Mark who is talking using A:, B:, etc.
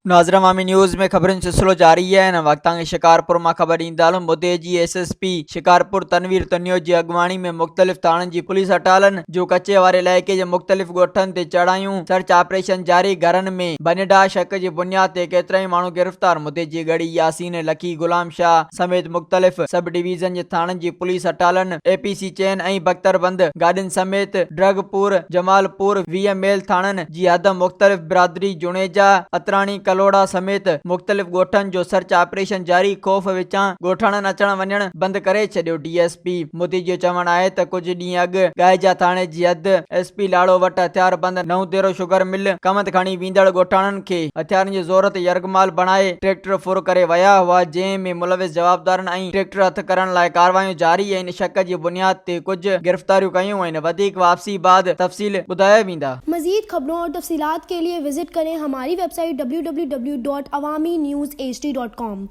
A: ناظر عوامي نيوز ۾ خبرن جو سلسلو جاري آهي هن وقت تائين شڪارپور مان خبر ڏيندا هلون مدي جي S S P Shikarpur Tanveer Tunio جي اڳواڻي ۾ مختلف ٿاڻن جي پوليس اٽالن جون ڪچي واري علائقي جي مختلف ڳوٺن تي چڙهايون سرچ آپريشن جاري گهرن ۾ ڀڃ ڊاهه شڪ جي بنياد تي ڪيترائي ماڻهو گرفتار مدي جي ڳڙهي ياسين لکي غلام شاهه سميت مختلف سب ڊويزن جي ٿاڻن جي پوليس اٽالن اي پي سي چين ۽ بختر بند گاڏين سميت ڊرگ پور جمال پور 20 ميل ٿاڻن جي حد مختلف برادري جوڻيجا، اتراڻي، ڪلهوڙا سميت مختلف ڳوٺن جو سرچ آپريشن جاري، خوف وچان ڳوٺاڻن اچڻ وڃڻ بند ڪري ڇڏيو، ڊي ايس پي مدي جو چوڻ آهي ته ڪجهه ڏينهن اڳ ڳائيجا ٿاڻي جي حد ايس پي لاڙو وٽ هٿياربند نئون ديرو شگر مل ڪمند کڻي ويندڙ ڳوٺاڻن کي هٿيارن جي زور تي يرغمال بڻائي ٽريڪٽر ڦر ڪري ويا هئا جنهن ۾ ملوث جوابدارن ۽ ٽريڪٽر هٿ ڪرڻ لاء ڪارروايون جاري آهن شڪ جي بنياد تي ڪجهه گرفتاريون ڪيون آهن وڌيڪ واپسي بعد تفصيل ٻڌايا ويندا.
B: مزيد خبرون اور تفصيلات کے لئے وزٽ ڪرين ھماري website W W W dot Awami news H D dot com.